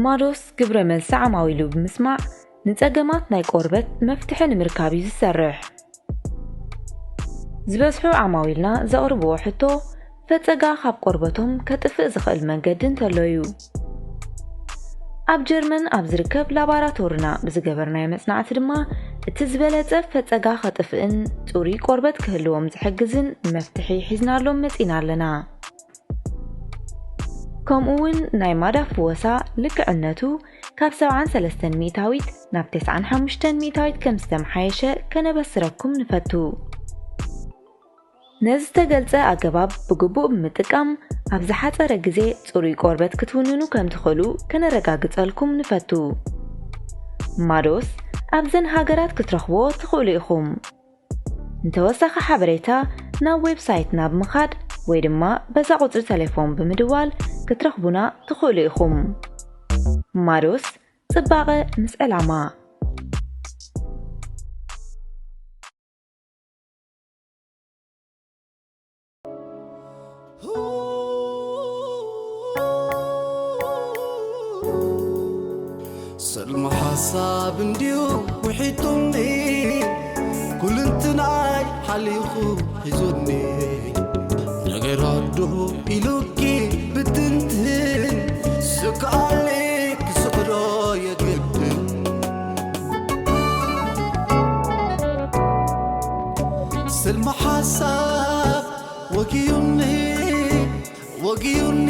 ማዶስ ግብረ መልሲ ዓማዊሉ ብምስማዕ ንጸገማት ናይ ቆርበት መፍትሒ ንምርካብ እዩ ዝሰርሕ። ዝበዝሑ ዓማዊልና ዘቕርብዎ ሕቶ ፈጸጋ ካብ ቆርበቶም ከጥፍእ ዝኽእል መንገዲ እንተሎ እዩ። ኣብ ጀርመን ኣብ ዝርከብ ላባራቶርና ብዝገበርናዮ መጽናዕቲ ድማ እቲ ዝበለጸ ፈጸጋ ከጥፍእን ጽሩይ ቆርበት ክህልዎም ዝሕግዝን መፍትሒ ሒዝናሎም መጺና ኣለና። ከምኡ እውን ናይ ማዳ ፍወሳ ልክዕነቱ ካብ ሰብዓን ሰለስተን ሚእታዊት ናብ ተስዓን ሓሙሽተን ሚእታዊት ከም ዝተመሓየሸ ከነበስረኩም ንፈቱ። ነዚ ዝተገልጸ ኣገባብ ብግቡእ ብምጥቃም ኣብ ዝሓጸረ ግዜ ጽሩይ ቆርበት ክትውንኑ ከም ትኽእሉ ከነረጋግጸልኩም ንፈቱ። ማዶስ ኣብዘን ሃገራት ክትረኽብዎ ትኽእሉ ኢኹም። ንተወሳኺ ሓበሬታ ናብ ዌብሳይትና ብምኻድ ወይ ድማ በዛ ቁጽሪ ተሌፎን ብምድዋል ክትረኽቡና ትኽእሉ ኢኹም። ማዶስ ጽባቐ ምስ ዕላማ። ሰልሚ ሓሳብ እንድዩ ውሒጡኒ፣ ኩልንትናይ ሓሊኹ ሒዙኒ። ነገር ኣዶ ኢሉኪ ብትንትን፣ ስክኣለይ ክስዕሮ የግድን። ስልሚ ሓሳብ ወጊዩኒ፣ ወጊዩኒ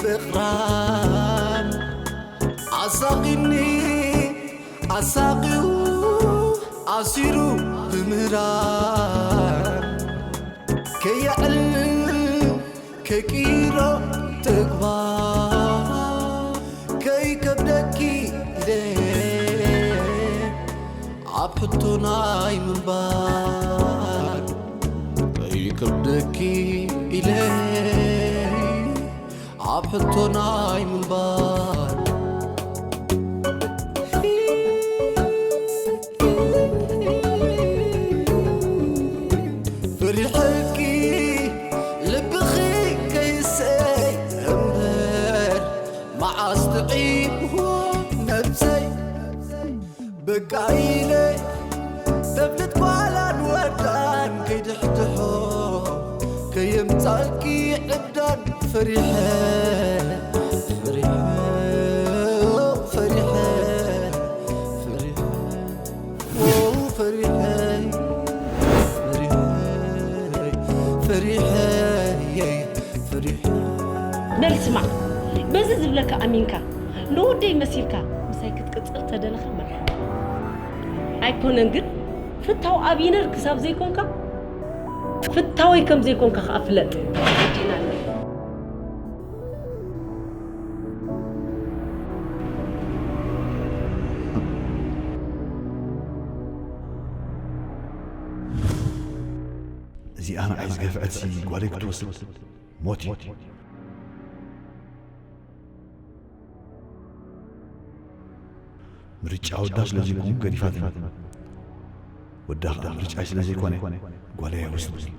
ብቕራን፣ ኣሳቒኒ ኣሳቒዩ፣ ኣሲሩ ብምህራን፣ ከየዕልል ከይቅይሮ ተግባር፣ ከይከብደኪ ኢለ ኣብ ሕቶ ናይ ምንባር፣ ከይከብደኪ ኢለ ኣብ ሕቶ ናይ ምንባር። ፈሪሐኪ ልብኺ ከይስእን እምበር፣ መዓስ ጥዒምዎ ነብሰይ። በቃ ኢለ ተብልት ጓላን ወዳን ከይድሕድሖ፣ ከየምጻልኪ ዕብዳን ፈሪሐ፣ ፈሪሐ፣ ፈሪሐ፣ ፈሪሐ፣ ኦ፣ ፈሪሐ፣ ፈሪሐ፣ ፈሪሐ፣ ፈሪሐ። በል ስማዕ፣ በዚ ዝብለካ ኣሚንካ ንወደይ መሲልካ ምሳይ ክትቅጽል ተደለኻ መርሓባ። ኣይኮነን ግን ፍታው ኣብይነር ክሳብ ዘይኮንካ ፍታወይ ከም ዘይኮንካ ከኣ ፍለጥ። እዚኣ ንዓይ ዝገፍዐትሲ ጓለይ ክትወስድ ሞት እዩ። ምርጫ ወዳ ስለ ዘይኮንኩ ገዲፋትኒ። ወዳ ኸኣ ምርጫይ ስለ ዘይኮነ ጓለይ ኣይወስድን።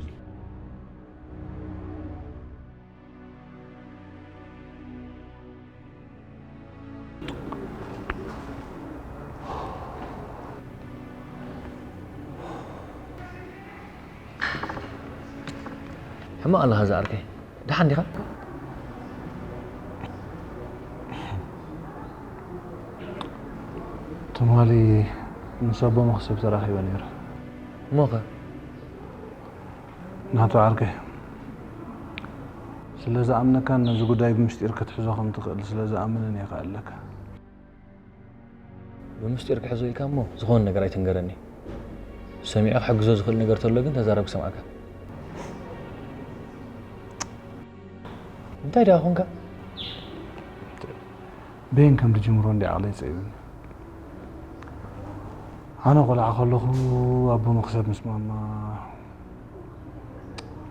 ሕማቕ ኣለኻ ዝዓርከይ፣ ደሓን ዲኻ? ትማሊ ምስ ኣቦ መኽሰብ ተራኺበ ነይረ። እሞኸ? ናቱ ዓርከይ፣ ስለ ዝኣምነካን ነዚ ጉዳይ ብምስጢር ክትሕዞ ከም ትኽእል ስለ ዝኣምንን እየ ክኣለካ። ብምስጢር ክሕዞ ኢልካ እሞ ዝኾነ ነገር ኣይትንገረኒ። ሰሚዐ ክሕግዞ ዝኽእል ነገር ተሎ ግን ተዛረብ ክሰምዓካ። እንታይ ደኣ ኾንካ? በየን ከም ድጅምሮ እንዲ ዓቕለይ ጸይብኒ። ኣነ ቆልዓ ከለኹ ኣቦ መኽሰብ ምስ ማማ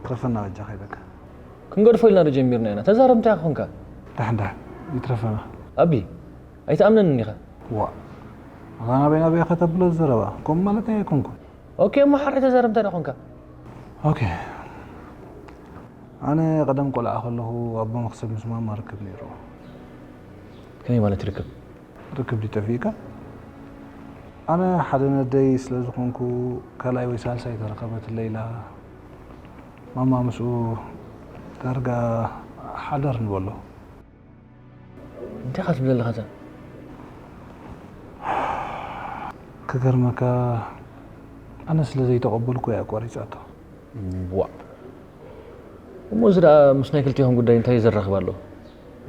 ትረፈና በጃኻ ኢለካ። ክንገድፎ ኢልና ዶ ጀሚርና ኢና? ተዛረብ እንታይ ኾንካ? ዳሕን ዳሕን ይትረፈና። ኣቢ ኣይትኣምነንን ኢኻ። ዋእ ኣታ ናበይ ናበይ ከተብሎ ዘረባ ከምኡ ማለተይ ኣይኮንኩን። ኦኬ እሞ ሓራይ ተዛረብ እንታይ ደኣ ኾንካ? ኦኬ ኣነ ቀደም ቆልዓ ከለኹ ኣቦ መኽሰብ ምስ ማማ ርክብ ነይርዎ። ከመይ ማለት ርክብ? ርክብ ድዩ ጠፊእካ? ኣነ ሓደ ነደይ ስለ ዝኾንኩ ካልኣይ ወይ ሳልሳይ ተረኸበትለይ ኢላ ማማ ምስኡ ዳርጋ ሓዳር ንበሎ። እንታይ ኢኻ ትብል ዘለኻ እዛ? ክገርመካ ኣነ ስለ ዘይተቐበልኩ እያ ኣቋሪጻቶ። ዋእ! እሞ እዚ ደኣ ምስ ናይ ክልቲኦም ጉዳይ እንታይ ዘራኽብ ኣለዎ?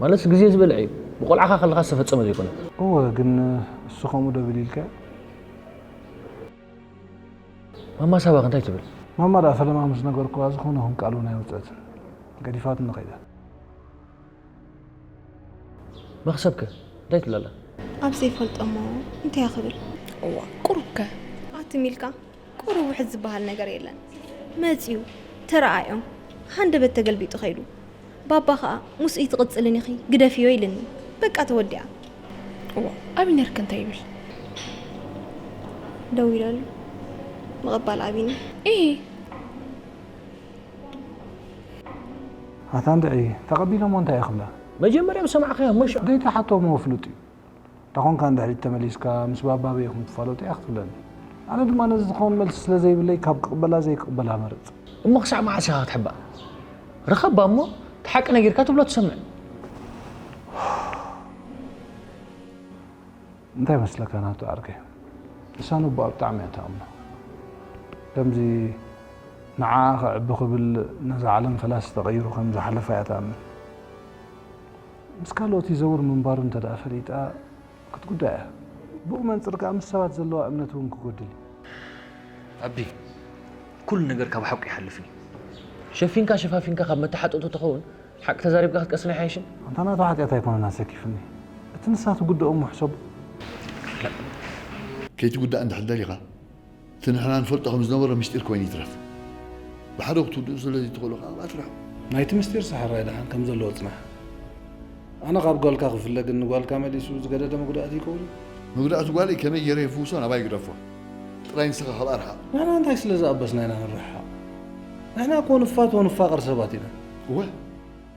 ማለትስ ግዜ ዝበልዕ እዩ። ብቆልዓኻ ከለኻ ዝተፈጸመ ዘይኮነ። እወ፣ ግን እሱ ከምኡ ዶ ብል ኢልካዮ? ማማ ሳባኸ እንታይ ትብል? ማማ ደኣ ፈለማ ምስ ነገርኩዋ ዝኾነ ይኹን ቃል እውን ኣይወጸትን። ገዲፋትኒ ከይዳ። መኽሰብከ እንታይ ትብል ኣላ? ኣብ ዘይፈልጦ እሞ እንታይ እያ ክብል? እዋ፣ ቁሩብከ? ኣትም ኢልካ ቁሩብ ውሕድ ዝበሃል ነገር የለን። መጺኡ፣ ተረኣእዮም፣ ሃንደበት ተገልቢጡ ከይዱ። ባባ ኸኣ፣ "ምስኡ ኣይትቕጽልን ኢኺ፣ ግደፍዮ" ኢልኒ። በቃ ተወዲኣ። እዋ፣ ኣቢነርክ እንታይ ይብል? ደዊለሉ። ምቕባል ኣቢኒ። ኢሂ። ኣታ እንድዒ፣ ተቐቢሎሞ እንታይ እየ ክብላ? መጀመርያ ዝሰማዕካዮ እሞ ሽዑ። ዘይትሓቶ እሞ ፍሉጥ እዩ። እንተ ኾንካ እንድሕሪት ተመሊስካ፣ ምስ ባባ ኣበይ ኢኹም ትፋለጡ እያ ክትብለኒ። ኣነ ድማ ነዚ ዝኸውን መልሲ ስለ ዘይብለይ፣ ካብ ክቕበላ ዘይክቕበላ መርጽ። እሞ ክሳዕ መዓስ ኢኻ ክትሕባእ? ርኸባ እሞ፣ እቲ ሓቂ ነጊርካ ትብሎ ትሰምዕ። እንታይ መስለካ ናቱ ዓርከይ? ንሳ ንቦኣ ብጣዕሚ እያ ትኣምኖ። ከምዚ ንዓኣ ከዕቢ ክብል ነዛ ዓለም ፈላሲ ተቐይሩ ከም ዝሓለፋ እያ ትኣምን። ምስ ካልኦት ይዘውር ምንባሩ እንተ ደኣ ፈሊጣ ክትጉዳእ እያ። ብኡ መንጽር ከኣ ምስ ሰባት ዘለዋ እምነት እውን ክጎድል እዩ። ኣቢ፣ ኩሉ ነገር ካብ ሓቁ ይሓልፍ እዩ። ሸፊንካ ሸፋፊንካ ካብ መተሓጠቱ ተኸውን ሓቂ ተዛሪብካ ክትቀስን ኣይሓይሽን? ኣንታ ናቱ ሓጢኣት ኣይኮነን ኣሰኪፍኒ። እቲ ንሳ ትጉድኦ እሞ ሕሰቦ። ከይትጉዳእ እንድሕር ደሊኻ፣ እቲ ንሕና ንፈልጦ ከም ዝነበረ ምስጢር ኮይኑ ይትረፍ። ብሓደ ክትውድኡ ስለ ዘይትኽእሉ ከኣ ኣብኣ ትርሕቑ። ናይቲ ምስጢር ሳሕራይ ደሓን ከም ዘለዎ ጽናሕ። ኣነ ካብ ጓልካ ክፍለ ግን ንጓልካ መሊሱ ዝገደደ መጉዳእቲ ይከውን እዩ። መጉዳእቲ ጓለይ ከመይ ገይረ ይፍውሶ ናባይ ግደፎ። ጥራይ ንስኻ ካብኣ ርሓቕ። ንሕና እንታይ ስለ ዝኣበስና ኢና ንርሓቕ? ንሕና እኮ ንፋቶ ንፋቐር ሰባት ኢና። እወ፣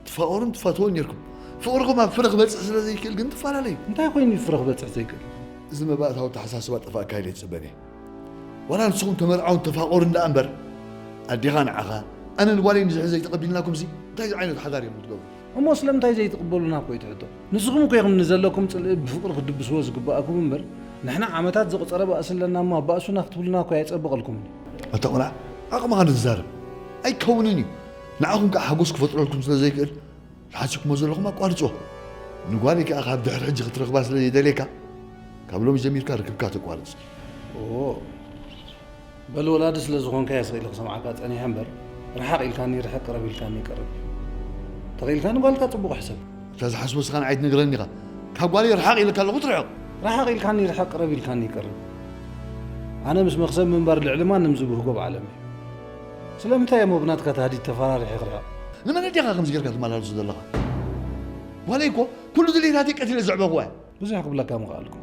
ትፋቐሩን ትፋተዉን ኔርኩም። ፍቕርኹም ኣብ ፍረ ክበጽሕ ስለ ዘይክእል ግን ትፈላለዩ። እንታይ ኮይኑ እዩ ፍረ ክበጽሕ ዘይክእል? እዚ መባእታዊ ኣተሓሳስባ ጠፋእካ ኢለ ይጽበን እየ። ዋላ ንስኹም ተመርዓውን ተፋቐሩን ደኣ እምበር፣ ኣዴኻ ንዓኻ፣ ኣነ ንጓለይ ንዝሕዘይ ተቐቢልናኩምሲ እንታይ ዓይነት ሓዳር እዮም ክትገብሩ? እሞ ስለምንታይ ዘይትቕበሉና እኮ እዩ እቲ ሕቶ። ንስኹም እኮ ኢኹም ንዘለኩም ጽልኢ ብፍቕሪ ክትድብስዎ ዝግብኣኩም እምበር፣ ንሕና ዓመታት ዘቑጸረ ባእሲ ኣለና እሞ ኣባእሱና ክትብሉና እኮ ኣይጸብቐልኩምን እዩ። ኣታ ቆልዓ፣ ዓቕምኻ ንትዛረብ። ኣይከውንን እዩ። ንዓኹም ከኣ ሓጎስ ክፈጥረልኩም ስለ ዘይክእል፣ ዝሓሰብኩሞ ዘለኹም ኣቋርጽዎ። ንጓለይ ከኣ ካብ ድሕሪ ሕጂ ክትረኽባ ስለ ዘይደልየካ፣ ካብ ሎሚ ጀሚርካ ርክብካ ተቋርጽ። ኦ፣ በል ወላዲ ስለ ዝኾንካ እየ ስቕ ኢለ ክሰምዓካ ጸኒሐ እምበር፣ ርሓቕ ኢልካኒ ርሕቕ ቅረብ ኢልካኒ ይቀርብ። ተኽኢልካ ንጓልካ ጽቡቕ ሕሰብ። እታ ዝሓስቦ ስኻ ንዓይ ትነግረኒ ኢኻ። ካብ ጓለይ ርሓቕ ኢለካ ኣለኹ ትርሕቕ። ርሓቕ ኢልካኒ ርሕቕ ቅረብ ኢልካኒ ይቀርብ። ኣነ ምስ መኽሰብ ምንባር ልዕሊ ማንም ዝብህጎ ብዓለም እየ። ስለምንታይ እሞ ብናትካ ታህዲድ ተፈራሪሐ ክርሕቕ? ንመን ኣዴኻ ከምዚ ጌርካ ትመላለሱ ዘለኻ? ጓለይ እኮ ኩሉ ድሌታተይ ቀቲለ ዘዕበኹዋ እያ። ብዙሕ ክብለካ ምኽኣልኩ።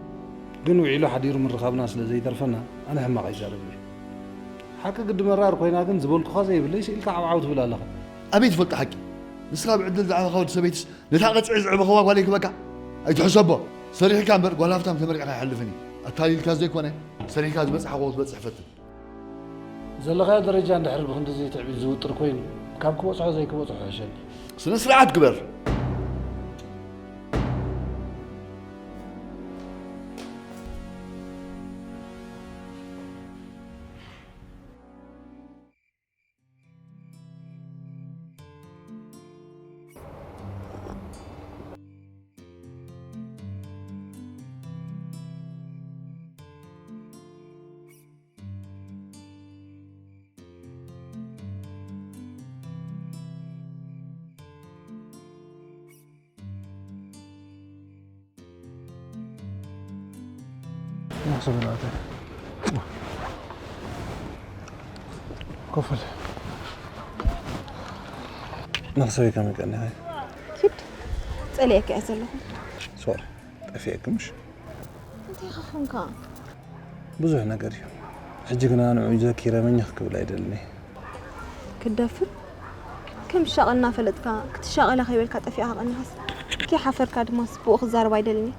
ግን ውዒሉ ሓዲሩ ምርኻብና ስለ ዘይተርፈና ኣነ ሕማቕ ኣይዛረብን እየ። ሓቂ ግዲ መራር ኮይና ግን ዝበልኩኻ ዘይብለይ ስኢልካ ዓውዓው ትብል ኣለኻ። ኣበይ ትፈልጦ ሓቂ? ንስኻ ብዕድል ዝዓበኻ ወዲ ሰበይትስ ነታ ቀጺዐ ዘዕበኽዋ ጓለይ ክበካ? ኣይትሕሰቦ። ሰሪሕካ እምበር ጓል ሃፍታም ተመሪዕካ ኣይሓልፍን እዩ። ኣታሊልካ ዘይኮነ ሰሪሕካ ዝበጽሓ ክትበጽሕ ፈትን። ዘለኻዮ ደረጃ እንድሕር ብኽንድዚ ትዕቢት ዝውጥር ኮይኑ፣ ካብ ክበጽሖ ዘይክበጽሖ ይሕሸኒ። ስነ ስርዓት ግበር። ናሕሰብ ናተ ኮፈል ናሕሰብ ከመይ ቀኒ ኪድ ጸሊኤካ እየ ዘለኹ። ሶሪ ጠፊኤኪ ምሽ? እንታይ ኢኻ ኾንካ? ብዙሕ ነገር እዩ። ሕጂ ግና ንዑ ዘኪረ መኛኽ ክብል ኣይደልን እየ። ክትደፍር? ከም ዝሻቐል እናፈለጥካ ክትሻቐላ ከይበልካ ጠፊእካ ቀኒኻስ? ከይሓፈርካ ድማ ብኡ ክዛረብ ኣይደልን እየ።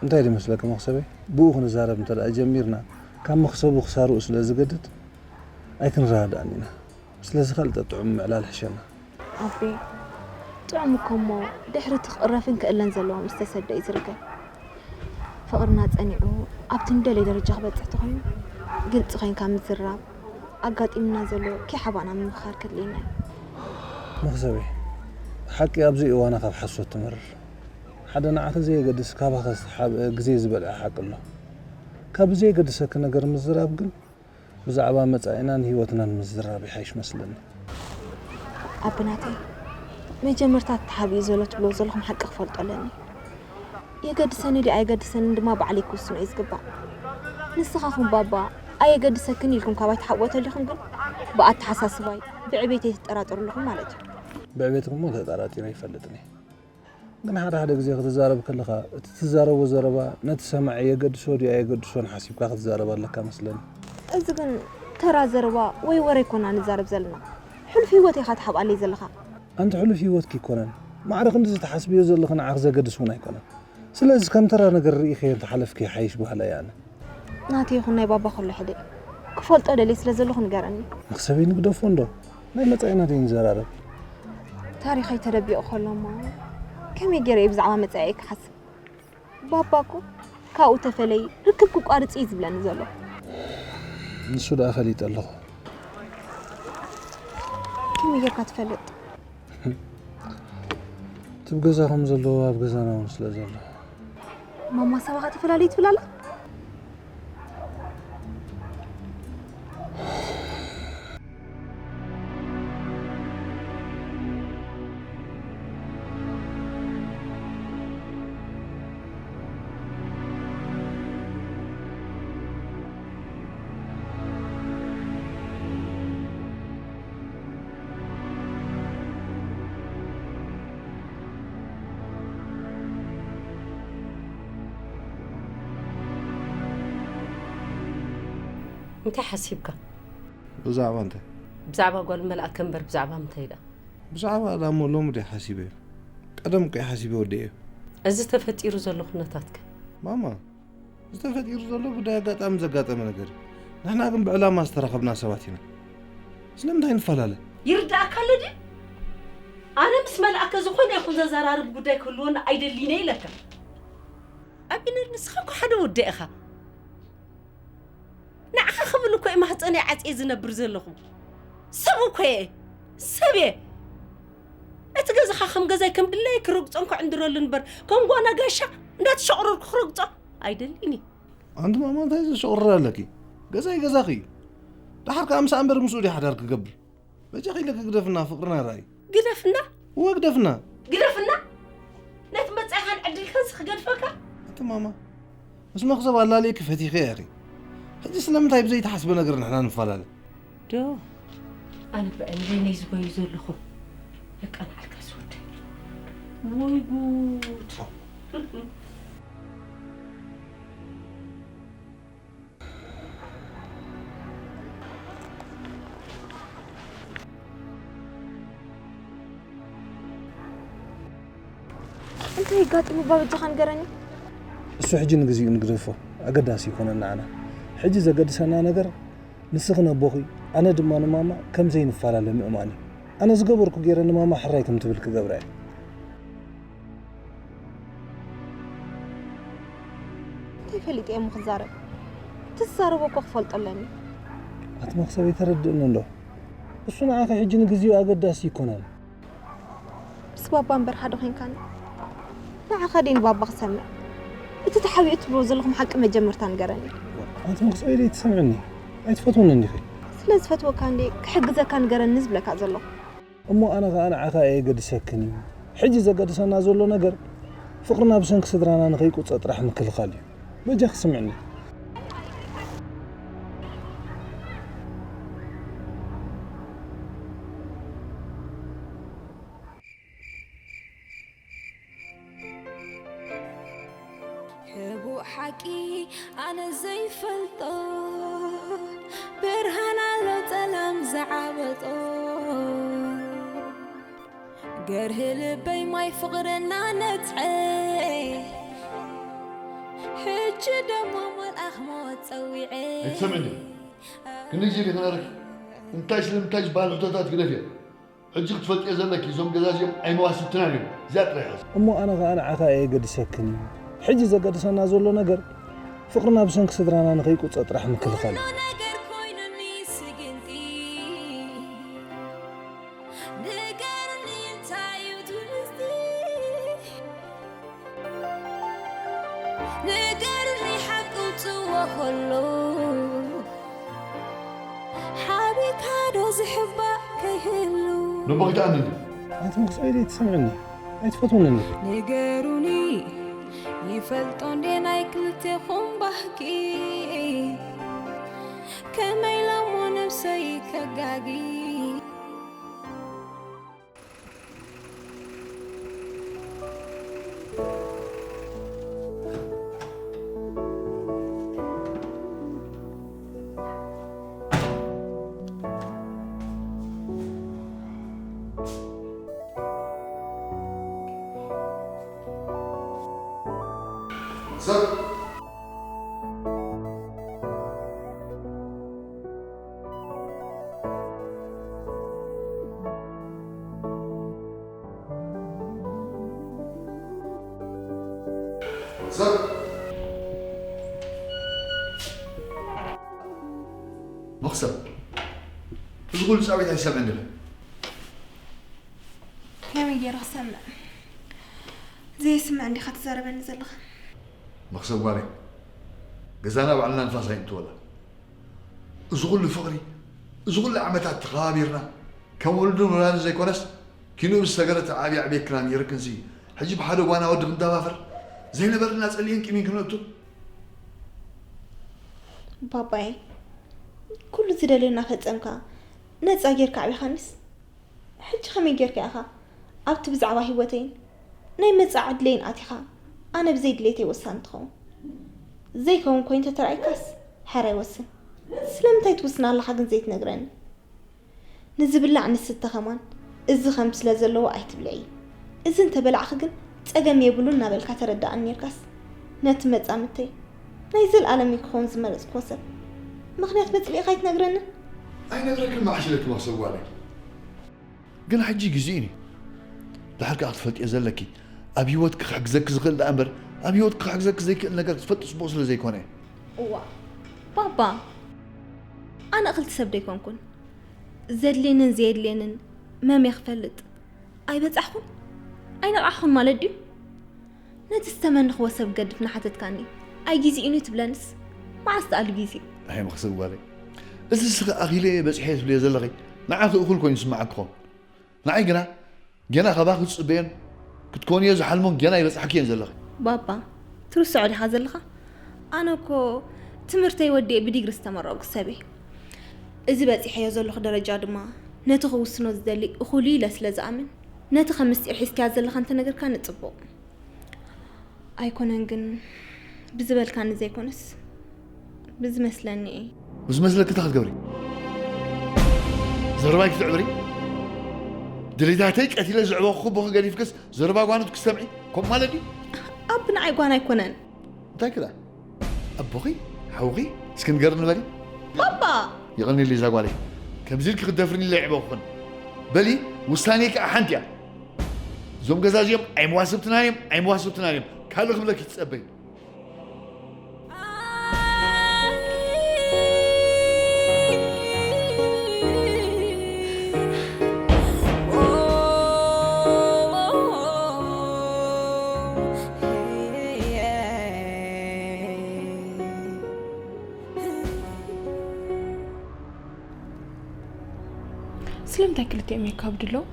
እንታይ ድመስለኪ መኽሰበይ? ብኡ ክንዛረብ እንተ ደኣ ጀሚርና፣ ካብ መኽሰቡ ክሳርኡ ስለ ዝገድድ፣ ኣይክንረዳዳእን ኢና። ስለዚ ካልእ ጥዑም ምዕላል ሕሸና። ኣቤ፣ ጥዑም እኮ እሞ ድሕሪ እቲ ክቕረፍን ክእለን ዘለዎ ምስ ተሰደ እዩ ዝርከብ። ፍቕርና ጸኒዑ ኣብቲ ንደልዮ ደረጃ ክበጽሕ ተኾይኑ፣ ግልጺ ኮይንካ ምዝራብ፣ ኣጋጢሙና ዘሎ ከይሓባእና ምምኽኻር ከድልየና እዩ። መኽሰበይ፣ ሓቂ ኣብዚ እዋና ካብ ሓሶት ትመርር። ሓደ ንዓኺ ዘየገድስ ካባኺ ዝተሓብአ ግዜ ዝበልዐ ሓቂ ኣሎ። ካብ ብዘየገድሰኪ ነገር ምዝራብ ግን ብዛዕባ መጻኢናን ህይወትናን ምዝራብ ይሓይሽ መስለኒ። ኣቢ ናተይ፣ መጀመርታ ተሓቢኡ ዘሎ ትብሎ ዘለኹም ሓቂ ክፈልጦ ኣለኒ። የገድሰኒ ድዩ ኣየገድሰንን ድማ ባዕለይ ክውስኖ እዩ ዝግባእ። ንስኻኹም ባባ ኣየገድሰክን ኢልኩም ካባይ ትሓብኦ ተሊኹም ግን ብኣተሓሳስባይ ብዕቤተይ ትጠራጠሩ ኣለኹም ማለት እዩ። ብዕቤትኩም እሞ ተጠራጢረ ይፈልጥን እየ። ግን ሓደ ሓደ ግዜ ክትዛረብ ከለኻ እቲ ትዛረቦ ዘረባ ነቲ ሰማዒ የገድሶ ድዩ ኣየገድሶን ሓሲብካ ክትዛረብ ኣለካ መስለኒ። እዚ ግን ተራ ዘረባ ወይ ወረ ኣይኮና ንዛረብ ዘለና። ሕሉፍ ህይወት ኢኻ ትሓብኣለይ ዘለኻ። ኣንቲ ሕሉፍ ህይወትኪ ኣይኮነን። ማዕረ ክንዲ እዚ ትሓስብዮ ዘለኺ ንዓኺ ዘገድስ እውን ኣይኮነን። ስለዚ ከም ተራ ነገር ርኢኽዮ እንተሓለፍኪ ይሓይሽ በሃላይ ኣነ። ናተይ ይኹን ናይ ባባ ከሎ ሕደ ክፈልጦ ደልየ ስለ ዘለኹ ንገረኒ። መኽሰበይ ንግደፎ እንዶ ናይ መጻኢና ደይ ንዘራረብ። ታሪኸይ ተደቢቑ ከሎ እሞ ከመይ ገይረ እየ ብዛዕባ መጻኢይ ክሓስብ? ባባ እኮ ካብኡ ተፈለዪ ርክብ ክቋርጽ እዩ ዝብለኒ ዘሎ። ንሱ ደኣ ፈሊጠ ኣለኹ። ከመይ ጌርካ ትፈልጥ? እቲ ኣብ ገዛኹም ዘለዎ ኣብ ገዛና እውን ስለ ዘሎ። ማማ ሳባኻ ተፈላለዩ ትብል ኣላ? እንታይ ሓሲብካ? ብዛዕባ እንታይ? ብዛዕባ ጓል መልኣከ እምበር ብዛዕባ ምንታይ ደኣ? ብዛዕባ ኣላ እሞ ሎሚ ድየ ሓሲበዮ? ቀደም እኮ እየ ሓሲበ ወዲኤዮ። እዚ ተፈጢሩ ዘሎ ኩነታት ከ? ማማ፣ እዚ ተፈጢሩ ዘሎ ጉዳይ ኣጋጣሚ ዘጋጠመ ነገር እዩ። ንሕና ግን ብዕላማ ዝተራኸብና ሰባት ኢና። ስለምንታይ ንፈላለ? ይርድኣካ ኣሎ ድዩ? ኣነ ምስ መልኣከ ዝኾነ ይኹን ዘዘራርብ ጉዳይ ክህልወና ኣይደሊን እየ ኢለካ። ኣቢነር፣ ንስኻ እኮ ሓደ ወዲ ኢኻ። ንዓኻ ክብል እኮ እየ ማህፀነይ ዓፅየ ዝነብር ዘለኹ። ሰብ እኮ እየ። ሰብ እየ። እቲ ገዛኻ ከም ገዛይ ከም ድላየ ክረግፆን ክዕንድረሉ እምበር ከም ጓና ጋሻ እንዳተሸቑረርኩ ክረግፆ ኣይደልን እየ። ኣንቲ ማማ እንታይ ዘሸቑርር ኣለኪ? ገዛይ ገዛኺ እዩ። ደሓር ከዓ ምሳኣ እምበር ምስኡ ድየ ሓዳር ክገብር? በጃኺ ኢለኪ ግደፍና ፍቕርና ርኣይ። ግደፍና? እወ ግደፍና። ግደፍና? ነቲ መጻኢኻን ዕድልካን ሲ ክገድፈካ? ኣንቲ ማማ፣ ምስ መኽሰብ ኣላልየኪ ፈቲኸ ኢኺ። ሕጂ ስለምንታይ ብዘይተሓስበ ነገር ንሕና ንፈላለ? ዶ? ኣነ ብዕልበይ ነይ ዝጎዩ ዘለኹ የቃንዓልካ ዝወደይ። ወይ ጉድ። እንታይ ኣጋጢሙ እባ በጃኻ ንገረኒ። እሱ ሕጂ ንግዚኡ ንግደፎ፣ ኣገዳሲ ኣይኮነን ንዓና። ሕጂ ዘገድሰና ነገር ንስኺ ነቦኺ፣ ኣነ ድማ ንማማ ከም ዘይንፈላለ ምእማን እዩ። ኣነ ዝገበርኩ ገይረ ንማማ ሕራይ ከም ትብል ክገብራ እየ። እንታይ ፈሊጠ እየ እሞ ክዛረብ? እቲ ዝዛረቦ እኮ ክፈልጦ ኣለኒ። ኣቲ መኽሰበይ ተረድእኒ እንዶ። እሱ ንዓኺ ሕጂ ንግዚኡ ኣገዳሲ ኣይኮነን። ምስ ባባ እምበር ሓደ ኮይንካኒ። ንዓኻ ደይ ንባባ ክሰምዕ? እቲ ተሓቢኡ ትብሎ ዘለኹም ሓቂ መጀመርታ ንገረኒ። ኣቲ መኽሰበይ ደይ ትሰምዕኒ? ኣይትፈትውኒ እንዲኺ? ስለ ዝፈትወካ እንዴ ክሕግዘካ ንገረኒ ዝብለካ ዘለኹ። እሞ ኣነ ኸኣ ንዓኻ ኣየገድሰክን እዩ። ሕጂ ዘገድሰና ዘሎ ነገር ፍቕርና ብሰንኪ ስድራና ንኸይቁጸ ጥራሕ ምክልኻል እዩ። በጃኺ ስምዕኒ። ሕቡእ ሓቂ ኣነ ዘይፈልጦ፣ ብርሃን ኣሎ ጸላም ዝዓበጦ። ገርህ ልበይ ማይ ፍቕርና ነጽዐ፣ ሕጂ ደሞ መልኣኽ ሞት ጸዊዐ። ኣይትሰምዕኒ። ክንድዚ ዲኺ ነረኪ? እንታይ ስለምንታይ ዝበሃል ሕቶታት ግደፍዮ። ሕጂ ክትፈልጥዮ ዘለኪ፣ እዞም ገዛ እዚኦም ኣይመዋስብትናን እዮም። እዚኣ ጥራይ ሓዚ። እሞ ኣነ ኸኣ ንዓኻ ኣየገድሰክን እዩ። ሕጂ ዘገድሰና ዘሎ ነገር ፍቕርና ብሰንኪ ስድራና ንኸይቁጸ ጥራሕ ምክልኻል እዩ። ነገር ኮይኑኒ ስግንቲ፣ ንገሩኒ እንታይ እዩ እቲ ምስጢር? ንገሩኒ ሓቂ ውጽዎ ከሎ፣ ሓቢርካ ዶ ዝሕባእ ከይህሉ? ነቦኺ ትኣምኒ። ኣቲ መኽሰበይ ደይ ትሰምዕኒ ኣይትፈትውንን። ንገሩኒ፣ ይፈልጦ እንዴ ናይ ክልቴኹም ባህጊ? ከመይ ኢሎሞ ነብሰይ ከጋጊ? ሰብ ሰብ መኽሰብ፣ እዚ ኩሉ ጻዊት ኣይሰምዕን ድለ። ከመይ ገይረ ክሰምዕ? ዘይስምዕ እንዲኻ ትዛረበኒ ዘለኻ። መኽሰብ ጓለይ፣ ገዛና ባዕልና ንፋስ ኣይንእትወላ። እዚ ኩሉ ፍቕሪ፣ እዚ ኩሉ ዓመታት ተኸባቢርና፣ ከም ወለዱን ወላድን ዘይኮነስ፣ ኪንኡ ምስ ሰገረ ተዓብየ ኣዕብየክና ነይርክንሲ፣ ሕጂ ብሓደ ጓና ወዲ ክንደፋፈር፣ ዘይነበረና ጸሊእን ቂምን ክንእቱ። ባባየ፣ ኩሉ ዝደልዮ እናፈጸምካ፣ ነጻ ጌርካ ኣዕቢኻኒስ፣ ሕጂ ከመይ ጌርካ ኢኻ ኣብቲ ብዛዕባ ህይወተይን ናይ መጻኢ ዕድለይን ኣቲኻ ኣነ ብዘይ ድሌተይ ወሳኒ ትኸውን? ዘይከውን ኮይኑ ተተራእይካስ ሕራይ ወስን። ስለምንታይ ትውስን ኣለኻ ግን ዘይትነግረኒ? ንዝብላዕ ንስተ ከማን እዚ ከም ስለ ዘለዎ ኣይትብልዒ። እዚ እንተበላዕኺ ግን ጸገም የብሉን እናበልካ ተረዳእኒ ኔርካስ ነቲ መጻምድተይ ናይ ዘልኣለም እዩ ክኸውን ዝመረጽክዎ ሰብ ምኽንያት መጽሊእኻ ኣይትነግረንን? ኣይነግረክን መዓሽ ኢለኪ መኽሰብ ጓለይ። ግን ሕጂ ግዜኡን እዩ። ድሓር ከኣ ክትፈልጥዮ ዘለኪ፣ ኣብ ህይወትኪ ክሕግዘኪ ዝኽእል ደኣ እምበር ኣብ ህይወትኪ ክሕግዘኪ ዘይክእል ነገር ክትፈልጢ ጽቡቕ ስለ ዘይኮነ እዩ። እዋ ባባ፣ ኣነ እኽልቲ ሰብ ደይኮንኩን። ዘድልየንን ዘየድልየንን መምየ ክፈልጥ ኣይበጻሕኹን ኣይነቓሕኹን ማለት ድዩ? ነቲ ዝተመንኽዎ ሰብ ገድፍ እናሓተትካኒ ኣይግዜኡን እዩ ትብለንስ መዓስ ተኣሉ ግዜ? ኣይ መኽሰብ ጓለይ፣ እዚ ስኺ ኣኺለዮ በጺሐዮ ትብልዮ ዘለኺ ንዓኺ እኹል ኮይኑ ይስምዓኪ ይኸውን። ንዓይ ግና ጌና ካባኺ ዝጽበዮን ክትኮንዮ ዝሓልሞን ጌና ኣይበጻሕክዮን ዘለኺ። ባባ፣ ትርስዖ ዲኻ ዘለኻ? ኣነ እኮ ትምህርተይ ወዲኤ ብዲግሪ ዝተመረቕኩ ሰብ እየ። እዚ በጺሐዮ ዘለኹ ደረጃ ድማ ነቲ ክውስኖ ዝደሊ እኹል እዩ ኢለ ስለ ዝኣምን ነቲ ከም ምስጢር ሒዝካያ ዘለኻ እንተነገርካኒ ጽቡቕ። ኣይኮነን ግን ብዝበልካኒ ዘይኮነስ ብዝመስለኒ እየ። ብዝመስለኪ እንታይ ክትገብሪ? ዘረባይ ክትዕብሪ? ድሌታተይ ቀቲለ ዘዕበኹ ክቦኺ ገዲፍክስ ዘረባ ጓኖት ክትሰምዒ ከምኡ ማለት ድዩ? ኣቢ ንዓይ ጓና ኣይኮነን። እንታይ ክዳ? ኣቦኺ? ሓውኺ? እስኪ ንገርኒ በሊ። ባባ! የቐንየለይ እዛ ጓለይ። ከምዚ ኢልኪ ክትደፍርኒ ኢለ ኣይዕበኹኽን። በሊ ውሳኔ ከዓ ሓንቲ እያ። እዞም ገዛ እዚኦም ኣይመዋስብትና እዮም ኣይመዋስብትና እዮም ካልእ ክብለኪ ትፀበይ። ስለምንታይ ክልቲኦም የካብዱ ኣለዉ?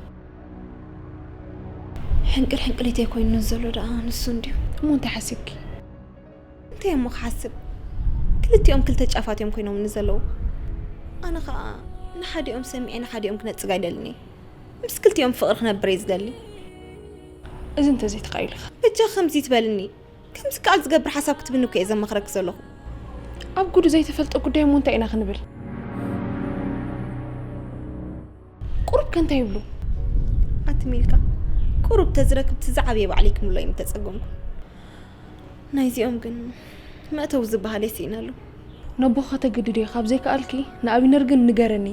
ሕንቅል ሕንቅሊተይ ኮይኑ ዘሎ ደኣ ንሱ እንድዩ። እሞ እንታይ ሓሲብኪ? እንታይ እሞ ክሓስብ? ክልቲኦም ክልተ ጫፋት እዮም ኮይኖምኒ ዘለዉ። ኣነ ኸኣ ንሓዲኦም ሰሚዐ ንሓዲኦም ክነጽግ ኣይደልን እየ። ምስ ክልቲኦም ፍቕሪ ክነብር እየ ዝደሊ። እዚ እንተዘይተኻኢሉ ኸ? በጃኺ ከምዚ ትበልኒ። ከምዚ ከኣ ዝገብር ሓሳብ ክትብኒ እኮ እየ ዘማኽረኪ ዘለኹ። ኣብ ጉዱ ዘይተፈልጠ ጉዳይ እሞ እንታይ ኢና ክንብል? ቁሩብ ከ እንታይ ይብሉ? ኣቲ ሚልካ፣ ቁሩብ ተዝረክብ እቲ ዝዓበየ ባዕለይ ክምሎ እየ ምተጸገምኩ። ናይዚኦም ግን መእተዊ ዝበሃል የስኢነሉ። ነቦኻ ተገድድዮ ካብ ዘይከኣልኪ ንኣቢነር ግን ንገረኒ።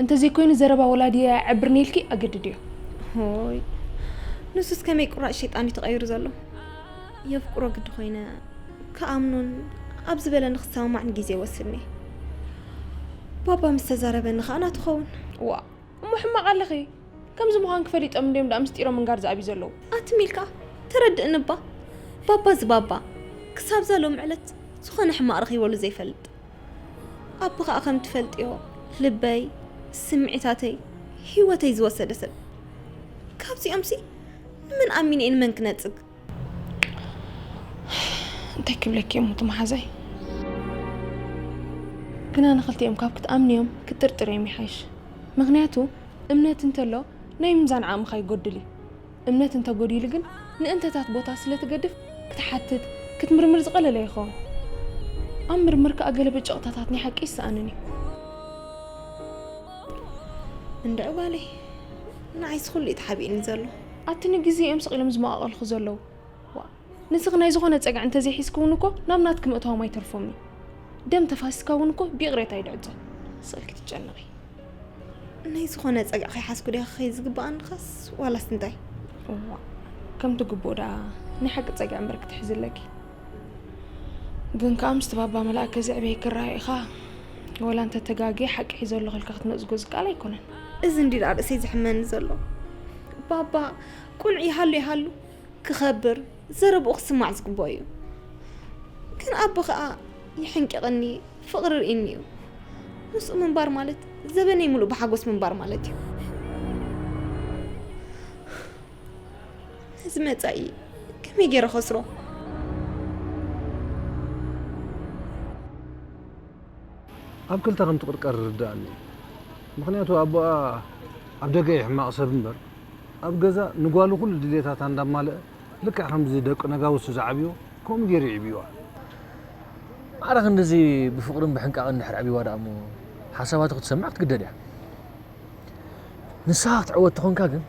እንተዘይኮይኑ ዘረባ ወላዲ ኣየዕብርኒ ኢልኪ ኣገድድዮ። ሆይ፣ ንሱስ ከመይ ቁራጭ ሸይጣን እዩ ተቐይሩ ዘሎ። የፍቅሮ ግዲ ኮይነ ክኣምኖን ኣብ ዝበለኒ ክሰማማዕን ግዜ ወስድኒ። ባባ ምስ ተዛረበኒ ከኣ ናቱ ኸውን። ዋ፣ እሞ ሕማቕ ኣለኺ። ከምዚ ምዃንኪ ፈሊጦም እንድዮም ደኣ ምስጢሮም ምንጋር ዝኣብዩ ዘለዉ። ኣትም ኢልካ ተረድእኒ እባ። ባባ እዚ ባባ ክሳብ እዛ ሎም ዕለት ዝኾነ ሕማቕ ረኺበሉ ዘይፈልጥ። ኣቦ ኸኣ ከም ትፈልጥዮ ልበይ፣ ስምዒታተይ፣ ህይወተይ ዝወሰደ ሰብ። ካብዚኦምሲ ንመን ኣሚነ እየ ንመን ክነጽግ? እንታይ ክብለኪ እሞ እቲ መሓዛይ? ግና ንኽልቲኦም ካብ ክትኣምንዮም ክትጥርጥርዮም ይሓይሽ። ምኽንያቱ እምነት እንተሎ ናይ ምምዛን ዓቕምኻ ይጎድል እዩ። እምነት እንተጎዲሉ ግን ንእንተታት ቦታ ስለ ትገድፍ ክትሓትት፣ ክትምርምር ዝቐለለ ይኸውን። ኣብ ምርምር ከኣ ገለ ብጭቕታታት ናይ ሓቂ ይሰኣንን እዩ። እንድዒ ጓለይ፣ ንዓይስ ኩሉ እዩ ተሓቢእኒ ዘሎ። ኣቲ ንግዜ እዮም ስቕ ኢሎም ዝመቓቐልኹ ዘለዉ። ዋ፣ ንስኺ ናይ ዝኾነ ጸግዒ እንተዘይሒዝኪ እውን እኮ ናብ ናትኪ ምእታዎም ኣይተርፎምን እዩ። ደም ተፋሲስካ እውን እኮ ብይቕሬታ እዩ ድዕጾ። ስቕ ኢልኪ ትጨነቒ። ናይ ዝኾነ ጸግዒ ከይሓዝኩ ድየ ክኸይድ ዝግብኣኒ ኸስ ዋላስ እንታይ? እዋ፣ ከምቲ ግቡእ ደኣ ናይ ሓቂ ጸግዒ እምበር ክትሕዚ ኣለኪ። ግን ከኣ ምስቲ ባባ መልኣከ ዘዕብየኪ ራኢኻ ወላ እንተ ተጋግየ ሓቂ ሒዘ ኣለኹ ኢልካ ክትነጽጎ ዝከኣል ኣይኮነን። እዚ እንዲ ደኣ ርእሰይ ዘሕመኒ ዘሎ። ባባ ቁኑዕ ይሃሉ ይሃሉ ክኸብር፣ ዘረብኡ ክስማዕ ዝግብኦ እዩ። ግን ኣቦ ኸኣ ይሕንቅቕኒ፣ ፍቕሪ ርኢኒ እዩ። ምስኡ ምንባር ማለት ዘበነይ ሙሉእ ብሓጎስ ምንባር ማለት እዩ። ነዚ መጻኢ ከመይ ገይረ ከስሮ? ኣብ ክልተ ከም ትቕርቀር ይርድኣኒ እዩ። ምኽንያቱ ኣቦኣ ኣብ ደገ እዩ ሕማቕ ሰብ እምበር ኣብ ገዛ ንጓሉ ኩሉ ድሌታታ እንዳማልአ ልክዕ ከምዚ ደቂ ነጋውሱ ዝዓብዮ ከምኡ ገይሩ የዕብይዋ። ማዕረ ክንድዚ ብፍቕርን ብሕንቃቕን እንድሕር ኣዕብይዋ ደኣ እሞ ሓሳባቱ ክትሰምዕ ክትግደድ እያ። ንስኻ ክትዕወት ተኾንካ ግን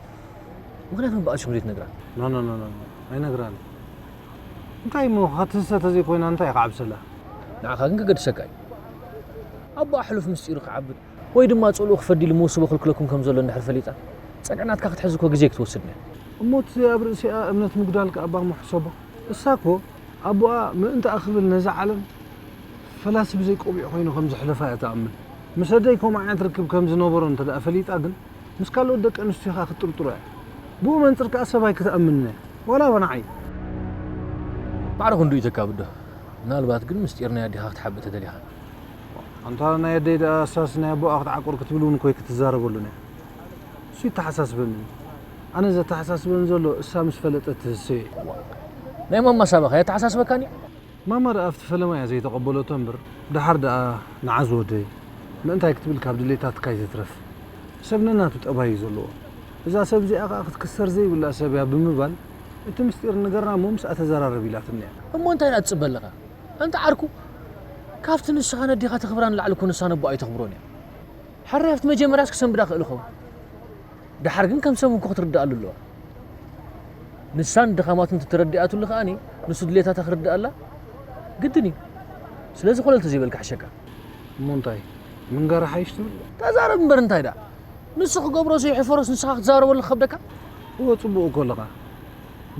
ምኽንያት ምባኣል ሽም ዘይትነግራ። ኖ ኖ ኖ ኖ ኣይነግራን። እንታይ እሞ ክትህሰ ተዘይኮይና እንታይ ክዓብሰላ? ንዓኻ ግን ከገድሰካ እዩ። ኣቦኣ ሕሉፍ ምስጢሩ ክዓብድ ወይ ድማ ጽልኡ ክፈዲ ኢሉ መውስቦ ክልክለኩም ከም ዘሎ እንድሕር ፈሊጣ ጸግዒ ናትካ ክትሕዝ እኮ ግዜ ክትወስድ እያ። እሞ እቲ ኣብ ርእሲኣ እምነት ምጉዳል ከኣ እባ እሞ ሕሰቦ። እሳ እኮ ኣቦኣ ምእንታኣ ክብል ነዛ ዓለም ፈላሲ ብዘይ ቆቢዕ ኮይኑ ከም ዘሕለፋ እያ ትኣምን። ምስ ኣደይ ከምኡ ዓይነት ርክብ ከም ዝነበሮ እንተ ደኣ ፈሊጣ ግን ምስ ካልኦት ደቂ ኣንስትዮ ከኣ ክትጥርጥሮ እያ። ብኡ መንጽር ከኣ ሰብ ኣይክትኣምንን እያ። ዋላ ብንዓይ። ማዕረ ክንድኡ እዩ ተካብዶ። ምናልባት ግን ምስጢር ናይ ኣዴኻ ክትሓብእ ተደሊኻ። ኣንታ ናይ ኣደይ ደኣ እሳስ ናይ ኣቦኣ ክትዓቁር ክትብል እውን እኮ ኣይክትዛረበሉን እያ። እሱ ይተሓሳስበኒ። ኣነ ዘተሓሳስበኒ ዘሎ እሳ ምስ ፈለጠት ትህሰዮ እዩ። ናይ ማማ ሳባኻ ኣየተሓሳስበካን እዩ? ማማ ደኣ ኣብቲ ፈለማ እያ ዘይተቐበለቶ እምበር፣ ደሓር ደኣ ንዓ ዝወደይ፣ ምእንታይ ክትብል ካብ ድሌታትካ ኣይትትረፍ። ሰብ ነናቱ ጠባይ እዩ ዘለዎ። እዛ ሰብ እዚኣ ከኣ ክትክሰር ዘይብላ ሰብ እያ ብምባል፣ እቲ ምስጢር ንገርና እሞ ምስኣ ተዘራረብ ኢላትኒ እያ። እሞ እንታይ ደኣ ትጽበ ኣለኻ? ኣንታ ዓርኩ፣ ካብቲ ንስኻ ነዴኻ ተኽብራ ንላዕሊ እኮ ንሳ ነቦኣ ኣይተኽብሮን እያ። ሕራይ ኣብቲ መጀመርያስ ክሰንብዳ ክእል ይኸውን። ደሓር ግን ከም ሰብ እንኮ ክትርድኣሉ ኣለዋ። ንሳ ንድኻማቱ እንተተረዲኣትሉ ከኣኒ ንሱ ድሌታታ ክርድኣላ ግድን እዩ። ስለዚ ኮለል ተዘይበልካ ሕሸካ። እሞ እንታይ ምንጋር ሓይሽ ትብል? ተዛረብ እምበር እንታይ ደኣ ንሱ ክገብሮ ዘይሕፈሮስ ንስኻ ክትዛረበሉ ክኸብደካ? እወ ጽቡቕ እኮ ኣለኻ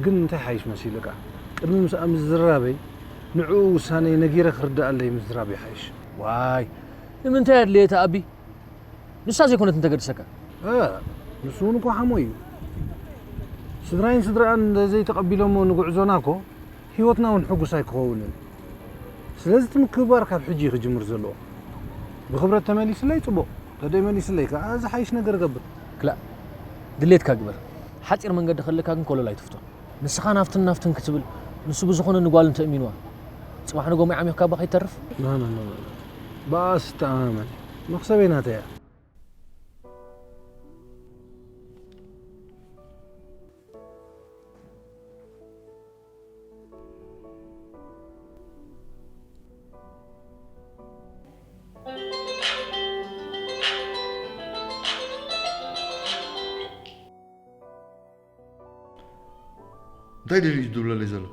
ግን እንታይ ሓይሽ መሲልካ ቅድሚ ምስኣ ምዝራበይ ንዕኡ ውሳነይ ነጊረ ክርድኣለይ ምዝራብ ይሓይሽ። ዋይ ንምንታይ ኣድለየ ተኣቢ ንሳ ዘይኮነት እንተገድሰካ። እ፣ ንሱ እውን እኮ ሓሞይ እዩ። ስድራይን ስድራኣን ዘይተቐቢሎሞ ንጉዕዞና እኮ ህይወትና እውን ሕጉስ ኣይክኸውንን። ስለዚ እቲ ምክብባር ካብ ሕጂ እዩ ክጅምር ዘለዎ። ብኽብረት ተመሊስለይ ጽቡቕ፣ ተደይመሊስለይ ከኣ ዝሓይሽ ነገር እገብር። ክላእ፣ ድሌትካ ግበር። ሓጺር መንገዲ ከለካ ግን ኮለል ኣይትፍቶ። ንስኻ ናፍትን ናፍትን ክትብል ንሱ ብዝኾነ ንጓል እንተእሚንዋ ጽባሕ ንጎ ማይ ዓሚኹካ እባ ከይትተርፍ። ኖ ኖ ኖ ኖ። ብኣስ ተኣማመን። መኽሰበይ ናተይ እያ። እንታይ ደልዩ እዩ ዝድብለለይ ዘሎ?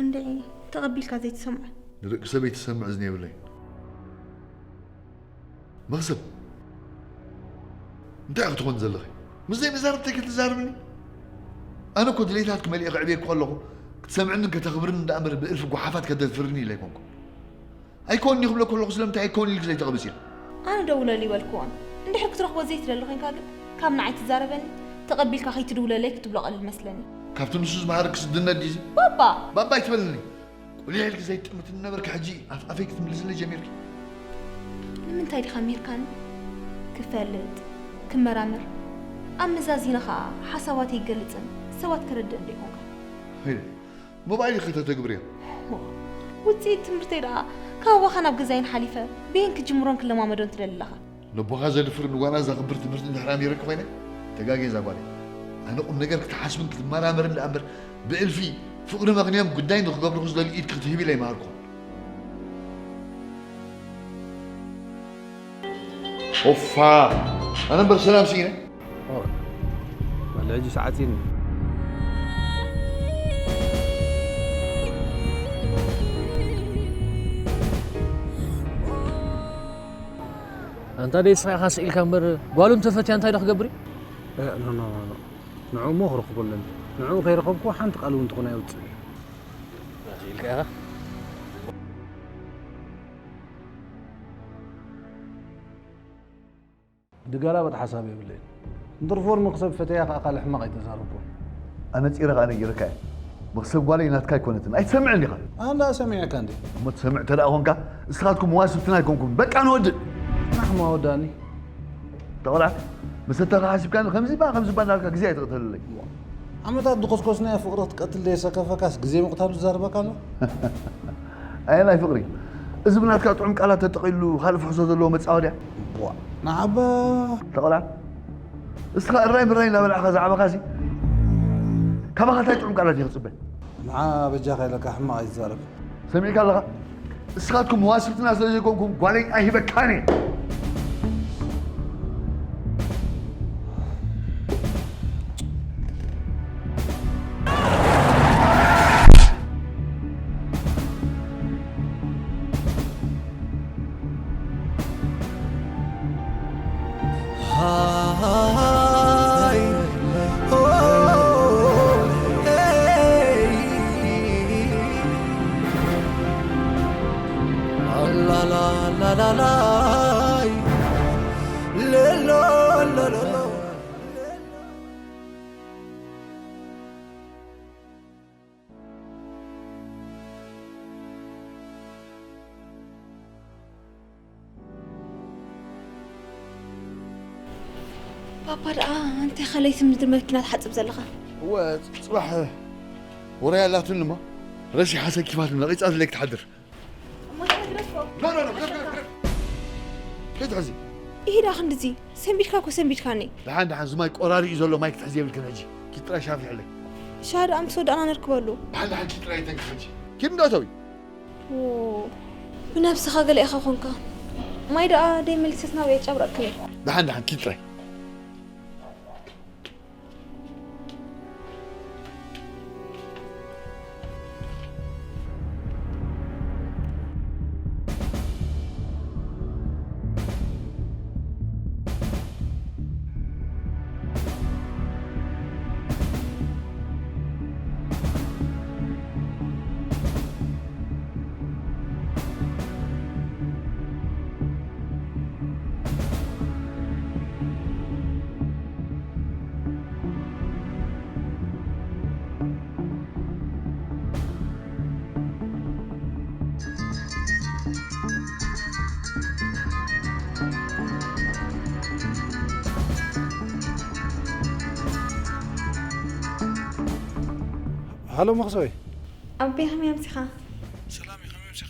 እንድዒ፣ ተቐቢልካ ዘይትሰምዖ። ንደቂ ሰብ ይትሰምዕ እዝኒ የብለይን። መኽሰብ፣ እንታይ ክትኾን ዘለኺ? ምስ ዘይመዛርብተይ ክትዛረብኒ? ኣነ እኮ ድሌታትኪ መሊኤ ከዕብየኪ ከለኹ ክትሰምዕንን ከተኽብርኒ ደኣ እምበር ብእልፊ ጓሓፋት ከተድፍርኒ ኢለ ኣይኮንኩን። ኣይኮንኒ ክብሎ ከለኹ ስለምንታይ ኣይኮን ኢልኪ ዘይተቐብጽዮ? ኣነ ደውለሉ ይበልክዎን። እንድሕር ክትረኽቦ ዘይትደሊ ኮይንካ ግን ካብ ንዓይ ትዛረበኒ፣ ተቐቢልካ ከይትድውለለይ ክትብሎ ቀሊል መስለኒ። ካብቲ ንሱ ዝመሃረኪ ስድነት ድዩ እዚ? ባባ! ባባ ኣይትበልኒ። ቁሊሕ ኢልኪ ዘይትጥምትኒ ነበርኪ፣ ሕጂ ኣፍ ኣፈይ ክትምልስለይ ጀሚርኪ። ንምንታይ ዲኻ ምሂርካኒ? ክፈልጥ፣ ክመራመር፣ ኣመዛዚነ ኸኣ ሓሳባተይ ይገልጽን ሰባት ከረድእን ዶ ይኮንካ? ሄይ፣ ሞባይል ከተተግብርዮ። ውጽኢት ትምህርተይ ደኣ ካብ ኣባኻ ናብ ገዛይን ሓሊፈ ብየን ክጅምሮን ክለማመዶን ትደሊ ኣለኻ? ነቦኻ ዘድፍር ንጓና ዘኽብር ትምህርቲ እንድሕር ኣምሂረኪ ኮይነ፣ ተጋግየ እዛ ጓለይ። ኣነ ቁም ነገር ክትሓስብን ክትመራመርን ደኣ እምበር ብእልፊ ፍቕሪ መኽንዮም ጉዳይ ንኽገብርኹ ዝደልዩ ኢድኪ ክትህቢ ኢለ ኣይመሃርኩኹን። ኦፋ! ኣነ እምበር ሰላም ስኢነ። ኦ፣ በል ሕጂ ሰዓት ኢኒ። ኣንታ ደይ ስኻ ኢኻ ስኢልካ እምበር፣ ጓሉ እንተፈትያ እንታይ ዶ ክገብር እዩ? እ፣ ኖ፣ ኖ፣ ኖ፣ ኖ። ንዕኡ እሞ ክረኽቦ ኣለኒ። ንዕኡ ከይረኸብኩ ሓንቲ ቃል እውን ትኾን ኣይወጽእ እዩ። ስኢልካ ኢኻ? ድገላበጥ ሓሳብ የብለይን። እንድርፎን መኽሰብ ፈተያ ከኣ ካልእ ሕማቕ ኣይተዛረብኩን። ኣነ ጺረ ከኣ ነጊረካ እየ። መኽሰብ ጓለይ ናትካ ኣይኮነትን። ኣይትሰምዕን ዲኻ? ኣነ ደኣ ሰሚዐካ እንዴ? እሞ ትሰምዕ እንተ ደኣ ኾንካ፣ እስኻትኩም መዋስብትና ኣይኮንኩም። በቃ ንወድእ። ናሕማ ወዳኒ። ተቆልዓ፣ መሰተኻ ሓሲብካኒ ከምዚ ባ፣ ከምዚ ባ እናልካ ግዜ ኣይትቕተለለይ። ዓመታት ድኾስኮስናዮ ፍቕሪ ክትቀትል ደየሰከፈካስ ግዜ ምቕታሉ ዝዛረበካ ኣሎ? ኣየናይ ፍቕሪ? እዚ ብናትካ ጥዑም ቃላት ተጠቒሉ ካልእ ፍሕሶ ዘለዎ መጻወድያ? ቧ፣ ንዓባ። ተቐላ። እስኻ እራይ ምራይ እናበላዕኻ ዝዓበኻሲ፣ ካባኻ እንታይ ጥዑም ቃላት እየ ክጽበ? ንዓ በጃኻ ኢለካ ሕማቕ ኣይትዛረብ። ሰሚዕካ ኣለኻ? እስኻትኩም መዋስብትና ስለ ዘይኮንኩም ጓለይ ኣይህበካን እየ። ፓፓ ደኣ እንታይ ከለይቲ ምድሪ መኪና ትሓጽብ ዘለኻ? እወ፣ ጽባሕ ወራይ ኣላትኒ እሞ ረሲሓ ሰኪፋትኒ ነቒጻትለይ ክትሓድር። እሞ እንታይ ግደፎ? ኖ፣ ኖ፣ ኖ፣ ግደፍ፣ ግደፍ፣ ግደፍ። ከይትሕዚ። ኢዳ ክንድዚ ሰንቢድካ እኮ ሰንቢድካኒ። ደሓን፣ ደሓን፣ እዚ ማይ ቆራሪ እዩ ዘሎ፣ ማይ ክትሕዚ የብልክን ሕጂ። ኪድ ጥራይ ሻፊ ሕለይ። ሻሂ ደኣ ምስ ወዳእና ነርክበሉ። ደሓን፣ ደሓን፣ ኪድ ጥራይ ተንክፍ ሕጂ። ኪድ እንዳተዊ። ዎ፣ ብነብስኻ ገለ ኢኻ ኾንካ። ማይ ደኣ ደይ መሊሰት ናብኡ የጫብረክኒ። ደሓን፣ ደሓን፣ ኪድ ጥራይ። ሃሎ መኽሰበይ። ኣቤ፣ ከመይ ኣምሲኻ? ሰላም እዩ፣ ከመይ ኣምሲኺ?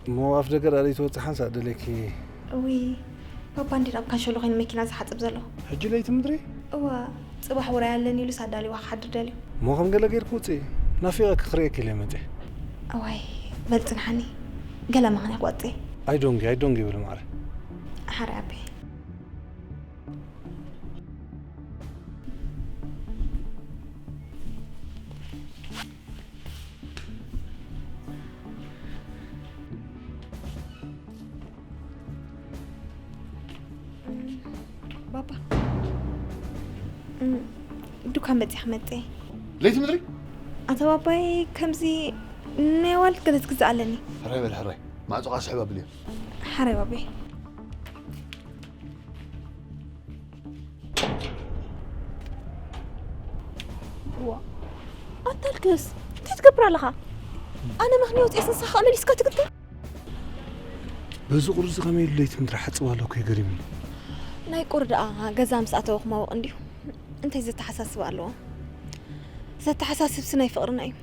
እሞ ኣፍ ደገ ደኣ ዘይትወጽእ ሓንሳእ ደልየኪ። እውይ፣ ባባ እንዲ ናብ ካንሸሎ ኮይኑ መኪና ዝሓጽብ ዘሎ። ሕጂ ለይቲ ምድሪ? እወ፣ ጽባሕ ውራይ ኣለኒ ኢሉስ ኣዳሊዋ ክሓድር ደልዩ። እሞ ከም ገለ ጌርኪ ውጽኢ፣ ናፊቐኪ ክርእየኪ ኢለ መጺአ። እዋይ፣ በል ጽንሓኒ፣ ገለ ምኽንያት ክወጽእ። ኣይዶንጊ፣ ኣይዶንጊ ይብል ማዕረ። ሓራይ ኣቤ። ባባ፣ እም፣ ዱካን በጺሕ መጸ። ለይቲ ምድሪ? ኣታ ባባይ፣ ከምዚ ናይ ኣዋልድ ገለ ትግዛእ ኣለኒ። ሕራይ በል፣ ሕራይ። ማዕጾ ቃ ስሕብ ኣብልዮ። ሕራይ ባባይ። ዋ፣ ኣታ ልክስ፣ እንታይ ትገብር ኣለኻ? ኣነ ምኽንያት ኤስንሳ ኸኣ መሊስካ ትግብር? በዚ ቁርዚ ከመይ ኢሉ ለይቲ ምድሪ ሓጽብ ኣሎ እኮ ገሪሙኒ። ናይ ቁሪ ደኣ ገዛ ምስ ኣተወ ክማወቕ እንድዩ። እንታይ ዘተሓሳስብ ኣለዎ? ዘተሓሳስብሲ ናይ ፍቕርና እዩ።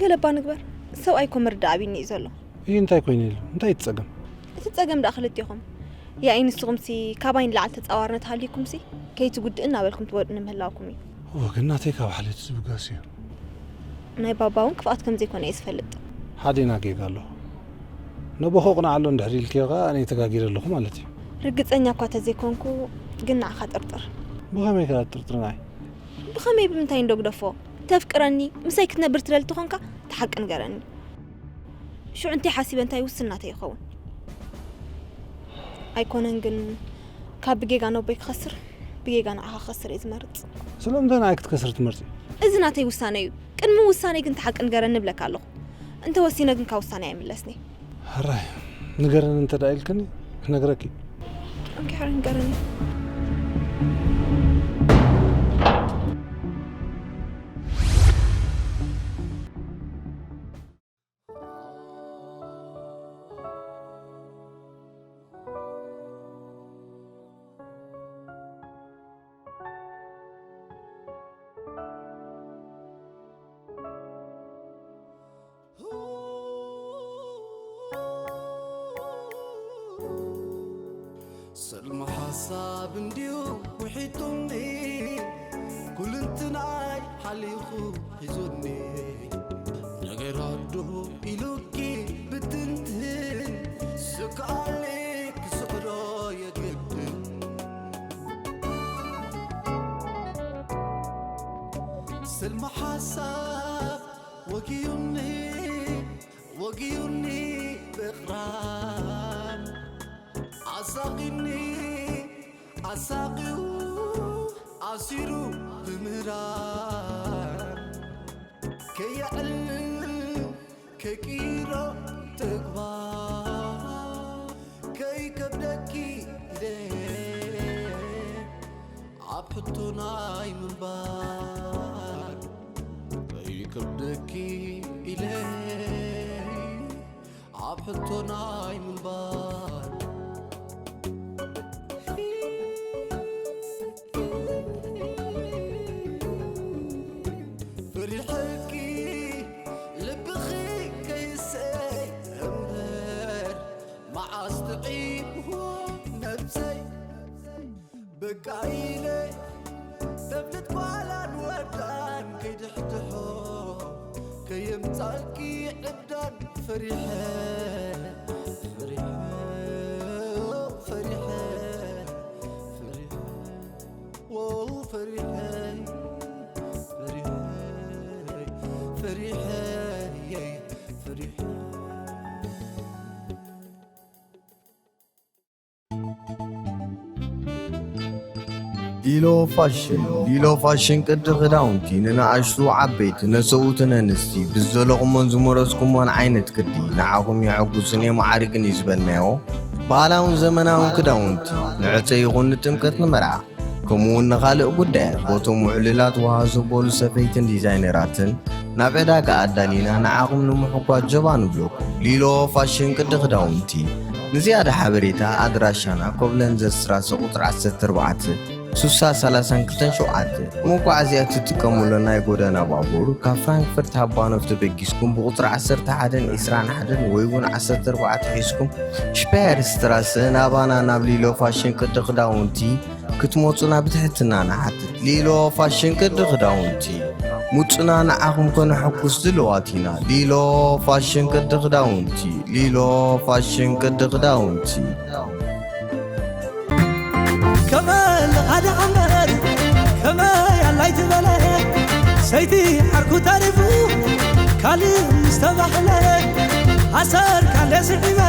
ገለ እባ ንግበር። ሰብኣይ እኮ ምርዳእ ኣብዩኒ እዩ ዘሎ። እዩ እንታይ ኮይኑ ኢሉ? እንታይ እዩ እቲ ጸገም? እቲ ጸገም ደኣ ክልቴኹም። ያኢ ንስኹምሲ ካባይ ንላዕሊ ተጻዋርነት ሃልዩኩምሲ ከይትጉድእ እናበልኩም ትወድኡ ንምህላውኩም እዩ። እወ፣ ግን ናተይ ካብ ሓልዮት ዝብገስ እዩ። ናይ ባባ እውን ክፍኣት ከም ዘይኮነ እየ ዝፈልጥ። ሓዴና ጌጋ ኣለኹ። ነቦ ከቕንዓሎ እንድሕር ኢልክዮ ኸኣ ኣነ ተጋጊረ ኣለኹ ማለት እዩ። ርግጸኛ እኳ ተዘይኮንኩ፣ ግን ንዓኻ ጥርጥር። ብኸመይ ከ ጥርጥር ንዓይ? ብኸመይ ብምንታይ እንዶ ግደፎ? ተፍቅረኒ፣ ምሳይ ክትነብር ትደሊ ተኾንካ፣ እቲ ሓቂ ንገረኒ። ሽዑ እንታይ ሓሲበ እንታይ ውስን ናተይ ይኸውን? ኣይኮነን ግን፣ ካብ ብጌጋ ነቦይ ክኸስር፣ ብጌጋ ንዓኻ ክኸስር እየ ዝመርጽ። ስለምንታይ ንዓይ ክትከስር ትመርጺ? እዚ ናተይ ውሳነ እዩ። ቅድሚ ውሳነይ ግን እቲ ሓቂ ንገረኒ እብለካ ኣለኹ። እንተወሲነ ግን ካብ ውሳነይ ኣይምለስን እየ። ሕራይ፣ ንገረኒ እንተ ደኣ ኢልክኒ፣ ክነግረኪ። ኦኬ፣ ሕራይ ንገረኒ። ሰልሚ ሓሳብ እንድዩ ውሒጡኒ፣ ኩልንትናይ ሓሊኹ ሒዙኒ። ነገር ኣዶ ኢሉኪ ብትንትን፣ ስጋኣለይ ክስዕሮ የግድን። ሰልሚ ሓሳብ ወጊዩኒ፣ ወጊዩኒ ብቕራን፣ ኣሳቒኒ ኣሳቒዩ ኣሲሩ ብምህራን፣ ከየዕልል ከይቅይሮ ተግባር፣ ከይከብደኪ ኢለ ኣብ ሕቶ ናይ ምንባር፣ ከይከብደኪ ኢለ ኣብ ሕቶ ናይ ምንባር። ፈሪሐኪ ልብኺ ከይሰይ እምበር፣ መዓስ ጥዒምዎ ነብሰይ። በቃ ኢለ ተፍልጥ ጓላን ወዳን ከይድሕድሖ፣ ከየምጻልኪ ዕብዳን ፈሪሐ፣ ፈሪሐ፣ ፈሪሐ፣ ፈሪሐ፣ ዎ ፈሪሐ፣ ፈሪሐ፣ ፈሪሐ፣ ፈሪሐ። ሊሎ ፋሽን። ሊሎ ፋሽን ቅዲ ክዳውንቲ ንንኣሽቱ ዓበይቲ፣ ነሰብኡትን ኣንስቲ፣ ብዝደለኹሞን ዝመረጽኩሞን ዓይነት ቅዲ ንዓኹም የሐጉስን የማዕርግን እዩ ዝበልናዮ። ባህላውን ዘመናውን ክዳውንቲ፣ ንዕጸ ይኹን ንጥምቀት ንመርዓ፣ ከምኡውን ንኻልእ ጉዳያት፣ ቦቶም ውዕሉላት ወሃ ዘበሉ ሰፈይትን ዲዛይነራትን፣ ናብ ዕዳጋ ኣዳሊና ንዓኹም ንምሕጓዝ ጀባ ንብለኩም። ሊሎ ፋሽን ቅዲ ክዳውንቲ። ንዝያዳ ሓበሬታ ኣድራሻና ኮብለንዘር ስትራሰ ቁጽሪ ዓሰርተ ኣርባዕተ፣ ስሳ ሰላሳን ክልተን ሸውዓተ። መጓዓዝያ እትጥቀሙሉ ናይ ጎደና ባቡር ካብ ፍራንክፈርት ሃባኖፍ ተበጊስኩም ብቁጽሪ ዓሰርተ ሓደን ዕስራን ሓደን ወይ እውን ዓሰርተ ኣርባዕተ ሒዝኩም ሽፓየር ስትራሰ ናባና ናብ ሊሎ ፋሽን ቅዲ ክዳውንቲ ክትመጹና ብትሕትና ንሓትት። ሊሎ ፋሽን ቅዲ ክዳውንቲ። ምጹና ንዓኹም ከነሐጉስ ድሉዋት ኢና። ሊሎ ፋሽን ቅዲ ክዳውንቲ። ሊሎ ፋሽን ቅዲ ክዳውንቲ። ከመ ለኻዲ ዓመር ከመ ያላይ ትበለ ሰይቲ ዓርኩ ተሪፉ ካልእ ዝተባህለ ኣሰር ካለ ስዒበ